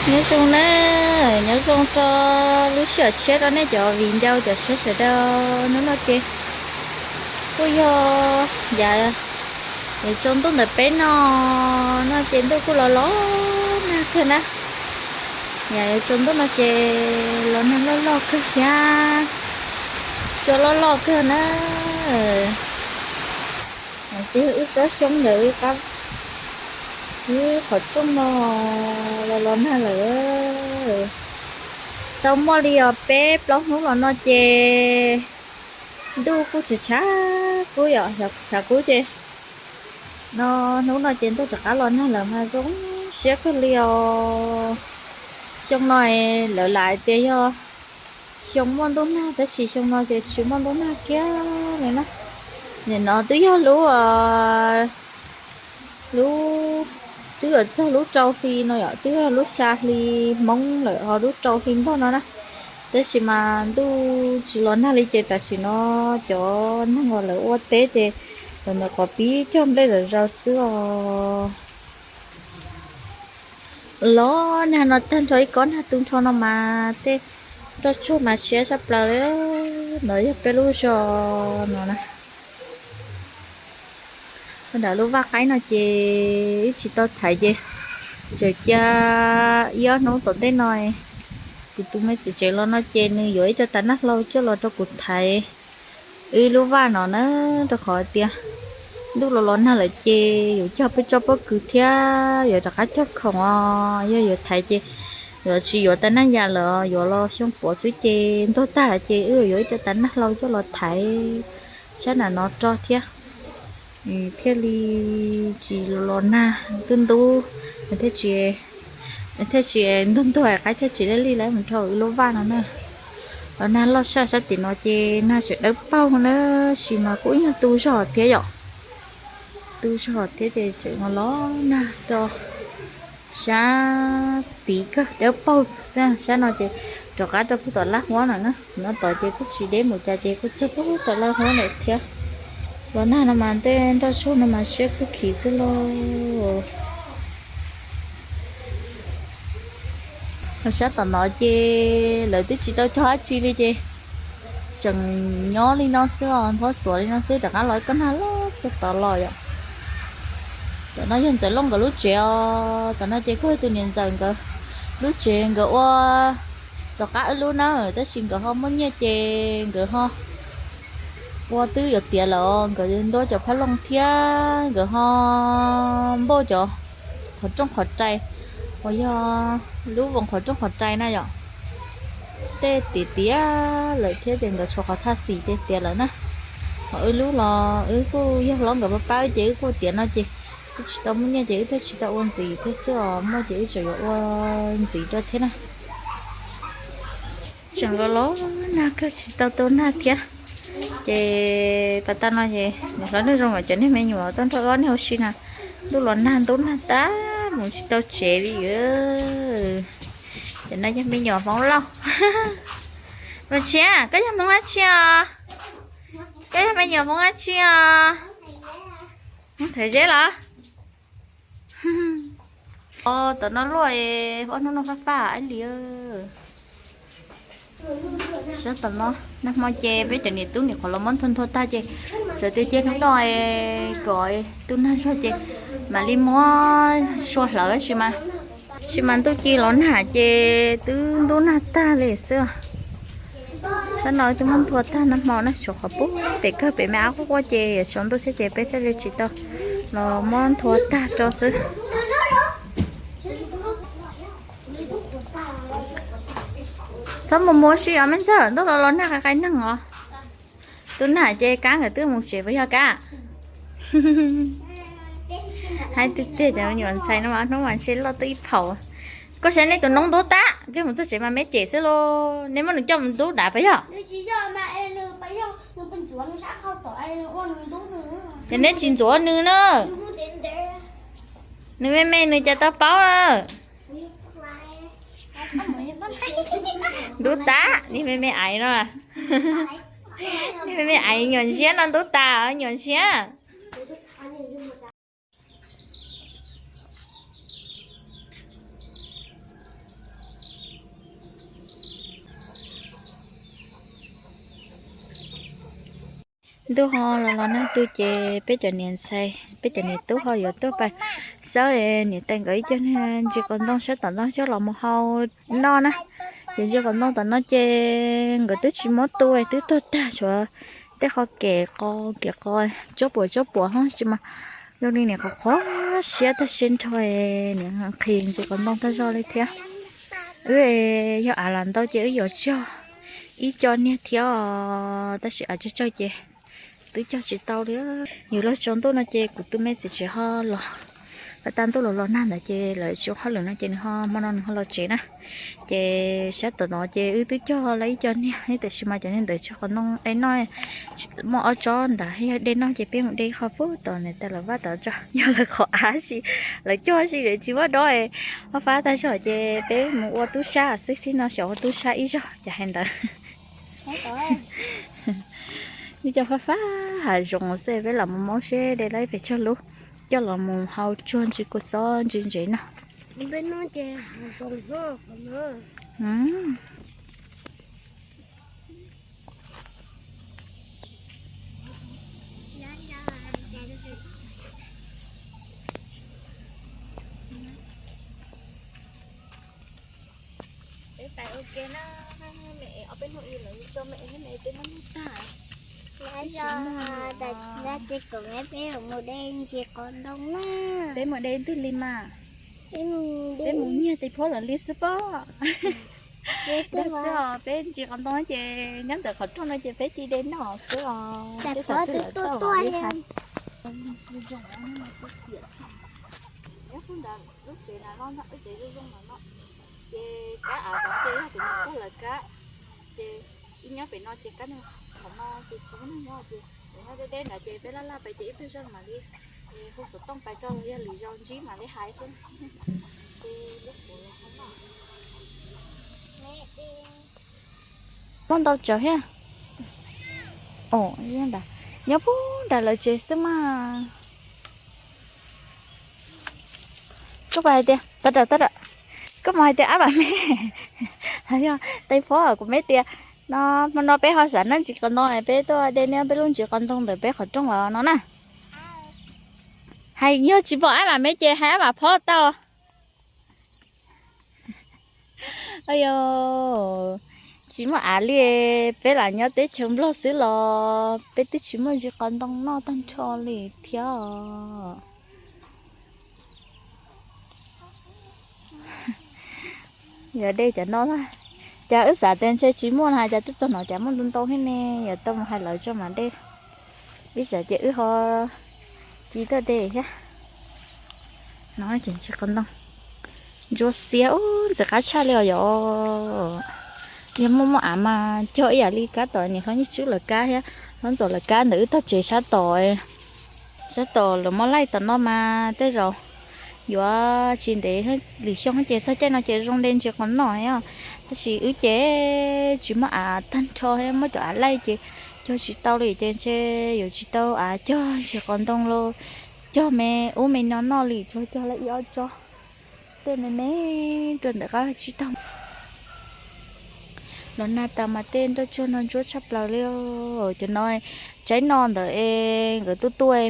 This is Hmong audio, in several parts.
Nyob zoo na, nyob zoo rau lub sij hawm tshiab rau nej cov viv ncaus cov saib sawv daws. Hnub no ces kuj yog yav yuav tsaus ntuj ntawm peb no, no ces ntuj kuj los los nag kawg na. Yav yuav tsaus ntuj no ces los nag loj loj kawg thiab, cua loj loj kawg na. Ces wb tsob xyoob ntawm wb qab, wb qhov rooj no los los nag lawm. Tau muaj li os peb plaub hnub los no ces ntuj kuj tshav tshav kub yom, tshav kub ces no hnub no ces ntuj rov qab los nag lawm mas zoo siab kawg li os. Xyoo no lawv lam hais tias yog xyoo muaj ntuj nag tab sis xyoo no ces tsis muaj ntuj nag kiag li na. Nim no twb yog lub, lub, twb yuav txog lub rau hli no yom, twb yog lub xya hli Hmoob lawm ho lub rau hli Nplog no na. Tab sis mas ntuj tsis los nag li ces tam sim no cov neeg uas lawv ua teb ces lawv ntawm qhov pib cog nplej zom zaws xwb os. Los nag no tag nrho ib kob nag tu nrho no mas tej nroj tsuag mas siab tshaj plaws li. No yog peb lub zos no na. Nram lub vaj qaib no ces wb tsis tau thaiv ces tseem cia ib ob hnub tom ntej no kuv tus me txiv tsev los no ces nws yuav ib co tav nag hlau coj los rau kuv thaiv wb lub vaj no na, rau qhov tias ntuj los los nag lawm ces yuav cog peb tsob pob kws thiab yuav rov qab cog khoom os. Yog yuav thaiv ces yuav tsis yuav tav nag yam lawm, yuav los xyoo puav xwb ces ntuag tag ces wb yuav ib co tav nag hlau coj los thaiv sab nram no rau thiab, thiaj li tsis los nag ntub ntub, thiaj tsis, thiaj tsis ntuag ntuag qaib thiaj tsis laj lij lawm mus rau wb lub vaj no na. Los nag loj saj sab tim no ces nag tseem dawb paug na, sis mas kuj yog tu zog thiab yom. Tu zog thiab ces tseem los nag rau sab tid kawg dawb paug xwb. Sab no ces rov qab rau puag tom laj huab no na, no tod ces kuj tsis deb mus cas ces kuj txog puag tom laj huab lawm thiab. Los nag no mas tej nroj tsuag no mas siab kawg khiv xwb lauj. Los sab tom no ces lawv twb tsis tau cog dab tsi li ces tseem nyob li no xwb os, nthuav xuav li no xwb, rov qab los ib kob nag loj txog tod los yom. Tom no yog Ntxawm Looj nkawd lub tsev os, tom no ces kuj yog tus niam ntxawm nkawd lub tsev, nkawd ua tom qab wb lub na, tab sis nkawd ho muaj nyiaj ces nkawd ho ua twb yuav tiav lawm, nkawd ntuav cov phab looj thiab nkawd ho npauj cov qhov rooj qhov rais uas yog lub voos qhov rooj qhov rais na yom. Tej tiav tiav lawm thiab ces nkawd tshuav qhov thaj xim ces tiav lawm na. Ho wb lub los wb kuj yog hlob nkawd pab pab ces wb kuj tiav no ces wb tsis tau muaj nyiaj ces wb thiaj tsis tau ua ntxiv thiab xwb os, muaj ces wb tseem yuav ua ntxiv rau thiab na. Tseem los los nag kawg tsis tau tu nag thiab. Ces pas tag no ces niam hlob Neej Zoo nkawd cov niag me nyuam tuaj nrog ob niag ua si na, ntuj los nag ntub nag tag mus tsis tau tsev li. Cov no yog me nyuam Hmoob Lauj. Mas Tshiab, koj yog Hmoob dab tsi os? Koj yog me nyuam Hmoob dab tsi os? Hmoob Thawv Zeb los? Os, tom no luaj, ob hnub no faj faj ib li. Sab tom no nag hmo ces peb cov niam tub nim qhuav los muab nthua nthua tag ces txawm tias cia hnub no kom tu nag zog ces mam li muab sua hlawv sis mas, sis mas ntuj ci los nag ces twb ntub nag tag li xwb. Sab no twb muab nthua tag nag hmo na, tshuav qhov pub pem kawg pem me ab quaj quaj ces yuav tsaus ntuj thiab ces peb thiaj li tsis tau los muab nthua tag rau xwb. Txhob mus mus ua si os me ntxawg, ntuj los los nag qai qai neeg os. Tus nag ces Kab nkawd twb mus tsev puas yog Kab? Hais tiag tiag cov me nyuam ntxhais no mas hnub mas ntshe loj twb ib phaum. Koj saib nej tus noob ntub tag, koj mus txog tsev mas me cem xwb lauj, nej muab nws coj mus ntub dav puas yog? Ces neb tsis ntxuav nws na. Nws me me nws cas tau paub na. Ntub tag, niag me me aiv no. Niag me me aiv nyuam ntshiab no ntub tag nyuam ntshiab. Ntuj ho los los nag tu ces peb cov niam ntxhais, peb cov niam tub ho yuav tuaj pais xawb niam tais nkawd ib co niag ntsis qos ntoo sab tom no coj los mus hau noj na. Ces ntsis qos ntoo tom no ces nkawd twb tsis muab tu, twb tuag tag, tshuav tej qho kem qo, kem qo tsob puam tsob puam ho tsis mas zoo li niam qhov qhov siab tag siab nrho, niam nqhis ntsis qos ntoo tag zog li thiab. Wb yog av lam ntau ces wb yuav tsog ib co niag thiab os, tab sis av tsawg tsawg ces twb cog tsis tau li. Yus los tsaus ntuj no ces kuv tus me txiv tsev ho los, lawv tag ntuj los los nag ntawd ces lawv tsis ua hauj lwm no ces nws ho hmo no nws ho los tsev na. Ces sab tom no ces wb twb cog lawv ib co niag, tiam sis mas cov niag ntawd tsis qhov ntoo de noj, muaj ob tsob nrad yog de noj ces peb mus de qhov pub tom niam tais lawv vaj tom tso, yog lawv qhov av si, lawv cog si lawv tsis muaj dob, fab fab tag zog ces peb mus ua tub sab xwb, tib no xyaum ua tub sab ib zaug cas hais ntawd. Ib co fab fab hav zoov xwb, peb los mus maub seb de tau ib pem tsawg lub coj los mus hau tsuag ntsis kua txob ntsis ntsev no. Peb pais ua ke na, me ob peb hnub ib lawv tso me thiab me peb muab nug tag. Tam sim no ces kom peb mus de ntsis qos ntoo na. Peb mus de twg li mas? Peb mus nyiag tes phob lawm li xwb pob. Dag xwb os, peb ntsis qos ntoo ces nyob ntawm qhov rooj no ces peb cia de noj xwb os. Tes phob twb tuaj tuaj li hais. Nyob puag ntawd lub tsev na, lub tsev zoo zoo no, ces kab av tod ces yog tus niam pog lawv kab, ces ib nyob pem no ces kab qhov no ces tsis muaj neeg nyob ces, nyob deb deb ntawd ces peb laj laj pais ces ib pliag zog mam li hu xov tooj pais rau los yog lwm zaus ntsib mam li hais xwb. Muaj ntau tsawg thiab. Nyob puag nram lawv tsev xwb mas. Koj puas hais tias, tab ram tab ram, koj puas hais tias ab mam me, yog tes phob kuv me tias, no hmo no peb ho xav noj ntsis qos ntoo, peb tuaj de neb peb lub ntsis qos ntoo ntawm peb qhov rooj los no na. Hais yog tsis pom ab mam me ces hais ab mam phob tau. Yog tsis muaj av li, peb lam nyob teb chaws Nplog xwb los peb twb tsis muaj ntsis qos ntoo noj tag nrho li thiab. Yog de cov no, cas wb xav tias ntshe tsis muaj na, cas twb txog no cas muaj ntau ntau thiab ne, yog tau mus hais lawv tso mam de. Ib tsam ces wb ho ci tuaj de thiab. No ces ntsis qos ntoo ntsuab xiab ub, ntxim qab tshaj li os yom. Yog muaj muaj av mas cog ib yam li kab tom niam hlob Nyiaj Tswb lawv kab thiab hlob Ntxawm lawv kab ntawm wb tog tsev sab tom, sab tom lawv muab laij tom no mas tej zaum yuav tsis ntev lwm xyoo ces txog caij no ces zoo de ntsis qos noj os. Tab sis wb ces tsis muaj av tag nrho thiab, muab cov av laij ces cog tsis tau li ces ntshe yuav tsis tau av cog ntsis qos ntoo los cog me ub me no noj li, tsuas cog lawm ib ob tsob tej me me rau ntawm qab tsib taug. Los nag tas mas tej nroj tsuag no ntsuab tshaj plaws li. Cov no tsaib no ntawd es nkawd tuaj tuaj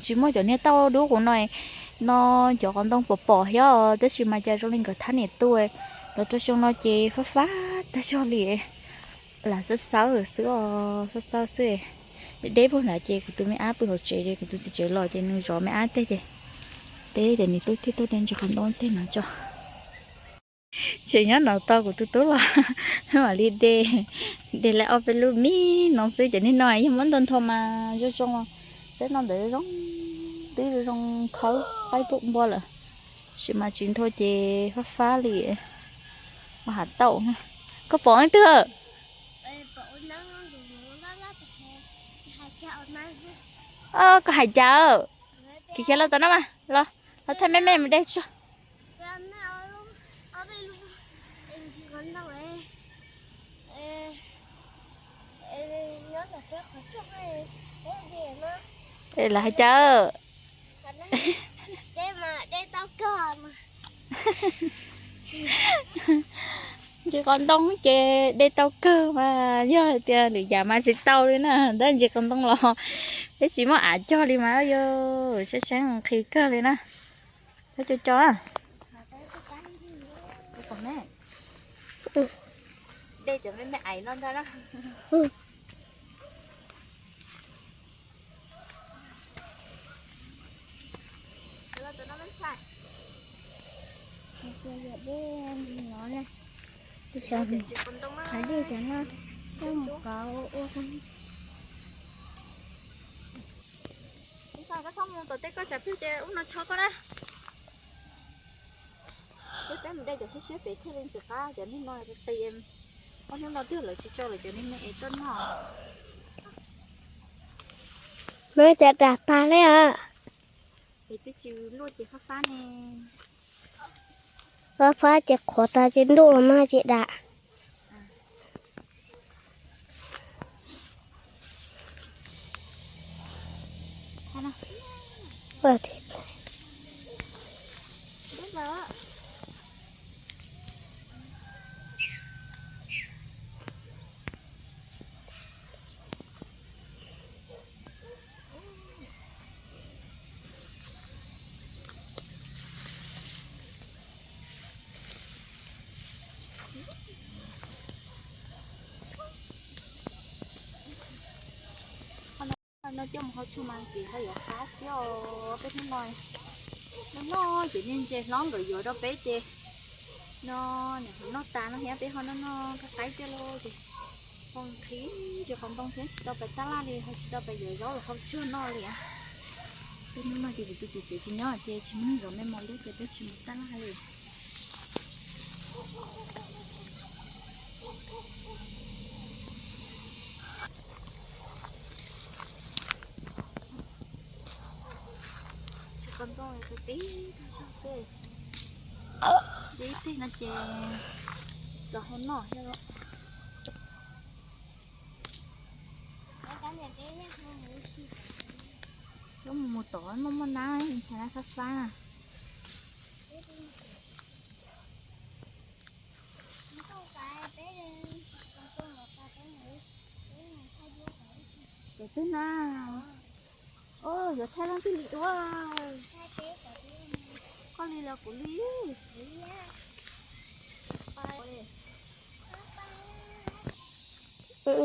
tsis muaj cov niag tauj dub qus no, no cov qos ntoo pom pom thiab, tab sis mas cas zoo li nkawd thab niam tuaj. Los rau xyoo no ces fab fab tag zog li. Lam xawb xawb xwb os, xawb xawb xwb. Deb puag nrad ces kuv tus me ab pw hauv tsev ces kuv tus txiv tsev los ces nws zov me ab tej ces peb cov niam tub thiaj tuaj de ntsis qos ntoo tej no tso. Tseem nyob no tau kuv tus tub los mam li de, de lawm ob peb lub me no xwb, cov niag no yog muab ntau ntho mas zoo zoo, peb no ntawd zoo, twb zoo zoo khawb qaib pub npua lawm, tab sis mas tsis ntho ces fab fab li. Ua hav tauj, koj pom leej twg? Koj hais cas? Khiav khiav los tom no mas los, los thaij me me mus de tso. Lawv hais cas? Ntsis qos ntoo ces de tau kawg mas, yog hais tias lwm yam mas tsis tau li na, tab sis ntsis qos ntoo los peb tsis muaj av cog li mas yog sab sab nqhis kawg li na. Cov cov cov. De cov me me ais no ntag na. Ib txhia koj txhob mus tom tej koj tsam plig ces ub no tsho koj na. Peb mus de cov siab siab pem thiaj li ntxim qab, cov niag no qis, ob hnub no twb lawv tsis tso lawm cov niag me es tuaj noj. Muab cov dam tag li os. Es twb tsis luaj ces fab fab ne. Fab fab ces qhuav tas ces ntuj los no ces dam. No coj mus hau tshuaj mas ntxim ho yuav qab thiab os. Peb hnub no, no no ces niag ntses hlob nkawd yuav rau peb ces no, nws ho noj tas no thiab peb ho noj noj qaib qaib coj los ces ho nqhis ntsis qos ntoo thiab tsis tau pais tab laj li, ho tsis tau pais yuav zaub los hau tsuag noj li. Peb hnub no ces kuv tus txiv tsev tsis nyob ces tsis muaj neeg zov me mos lub ces peb tsis mus tab laj li. Tsis qos ntoo tau tib tag zog xwb. Ib teg no ces xav hau noj thiab. Lub mus mus tod muaj muaj nab ntshai nab fab fab na. Cov twg na? Yuav thaij leej twg li dua? Koj li los kuv li.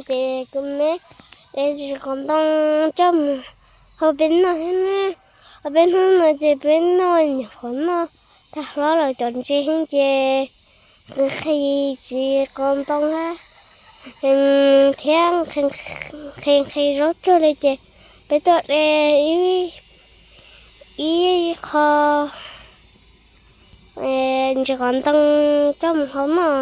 Ces kuv me de ntsis qos ntoo coj mus hau peb noj thiab na. Hau peb hnub no ces peb noj nyuam qhuav noj tag hlob lawm cov ntses heev ces nqhis nqhis tsis qos ntoo thiab nqhis nqhis zaub tsuag li ces peb tuaj de ib qho ntsis qos ntoo coj mus hau noj.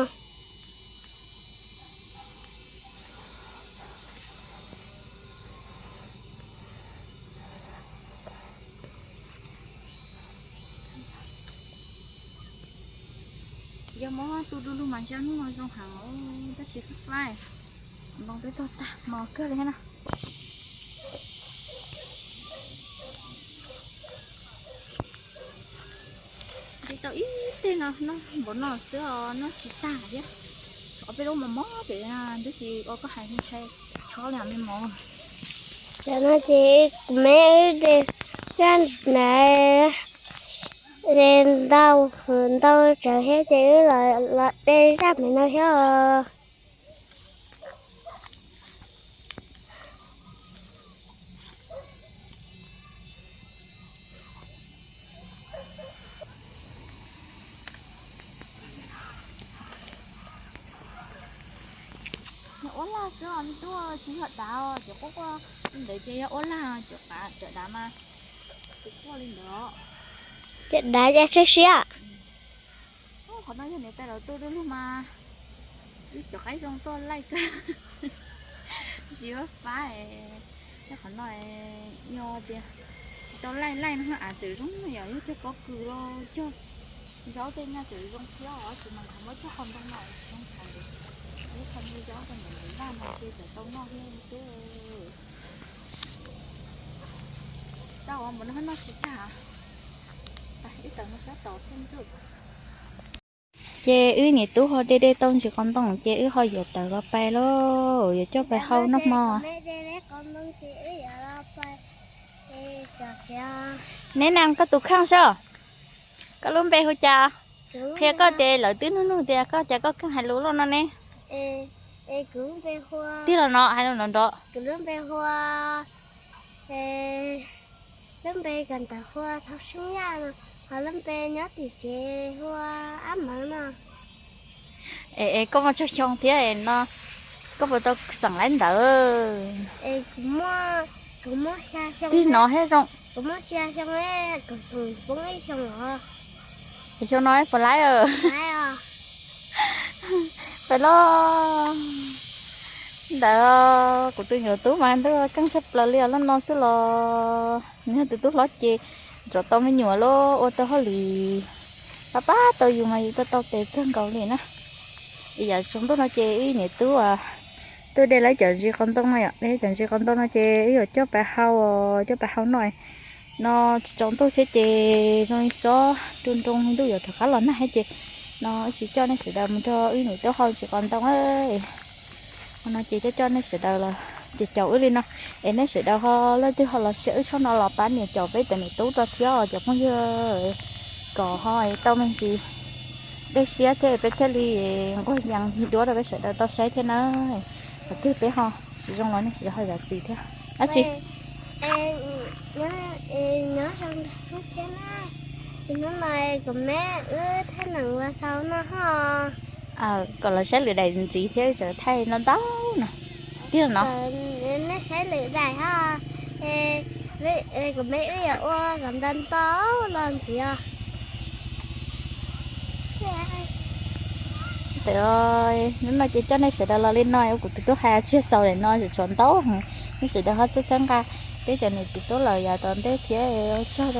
Yog muab tu du lug mas ntshe hnub no zoo heev, tab sis fab fab, ntoo twb tuag tag mos kawg li thiab na. Nce tau ib teg no noj npaum no xwb os, noj tsis tag thiab. Ob peb lub mos mos pem na, twb tsis ua koj hais ntshai chob li me mos. Cov no ces kuv me wb de zaj ntawd, de ntau ntau tsawv thiab ces wb los de zaj pem no thiab os. Yog ua laj xwb os me tub, tsis yog dav os, cov quaj quaj li ntawd ces yog ua laj, cov dav mas tsis quaj li ntawd. Cov dav ces siab siab. Qhov no yog niam tais lawv tu du lug mas, ib cov qaib zoo tuaj laij kawg, tsis fab fab. Tej qhov no yog tias tsis tau laij laij no av tseem zoo, yog cog pob kws los cog zaub tej nyaj tseem zoo thiab os, tab sis mas nkawd muab cog qos ntoo no zoo heev. Ib qho me zaub rau ntawm lub vaj no ces tseem tau noj thiab xwb. Tau ua npaum no noj tsis tag. Ib tawm no sab tod thiab ntuj. Ces wb niam tub ho de de tau ntsis qos ntoo ces wb ho yuav tawm los pais lauj, yuav coj pais hau noj hmo. Neb na, koj tus kheej seb, koj lub npe hu cas? Qhia koj tias lawv twb nug nug tias koj cas koj kheej hais lus loj no ne. Tig los no hais lus nrov nrov. Lub npe hu, lub npe kawm ntawv hu Thauj Seeb Yaj no, ho lub npe nyob tim tsev hu Ab Mawv no. Es koj muaj tsawg xyoo thiab no, koj puas tau xeem laib ntawv? Tig no thiab zoo. Kuv muaj xya xyoo, kuv xeem poob ib xyoo os. Es xyoo no puas laib? Pem los ntawd kuv tus nyuam tub mas ntuj keej tshaj plaws li os, loj no xwb los nws yog tus tub hlob ces nrov tau me nyuam los ua tau hauj lwm pab pab tau yus mas yus tau tau tes kawg nkaus li na. Es yam tsaus ntuj no ces wb niam tub tuaj de lawv cov ntsis qos ntoo no yom, de cov ntsis qos ntoo no ces wb yuav coj pais hau, coj pais hau noj. No tsis tsaus ntuj thiab ces zoo li xob nroo nroo li ntuj yuav rov qab los nag thiab ces no wb tsis coj nej sawv daws mus nrog wb niam tub hau ntsis qos ntoo. Qhov no ces coj coj nej sawv daws los ces caum wb li no, es nej sawv daws ho leej twg ho los saib wb tshoj no los pab nias caum peb cov niam tub rau thiab os cov phooj ywg, kom ho tau me ntsis dej siab thiab peb thiaj li nquag yees yig duab rau peb sawv daws tau saib thiab na. Qhov twg peb ho tsis zoo los nej sawv daws ho zam txim thiab dab tsi. Nyob zoo thiab na, hnub no kuv me wb thaij neem ua xaus no ho. Kom lawv saib lwm daim ntxiv thiab tseem thaij ntau ntau no. Tiag no. Nej saib lwm daim ho, kuv me wb yuav ua kom ntau ntau los ntxiv os. Hnub no ces coj nej sawv daws los li no, ua kuv tus tub hais tsis xaus daim no tseem tshuav ntau heev, nej sawv daws ho txhawb txhawb nqa peb cov niam txiv tub lawm yav tom ntej thiab ua tsaug.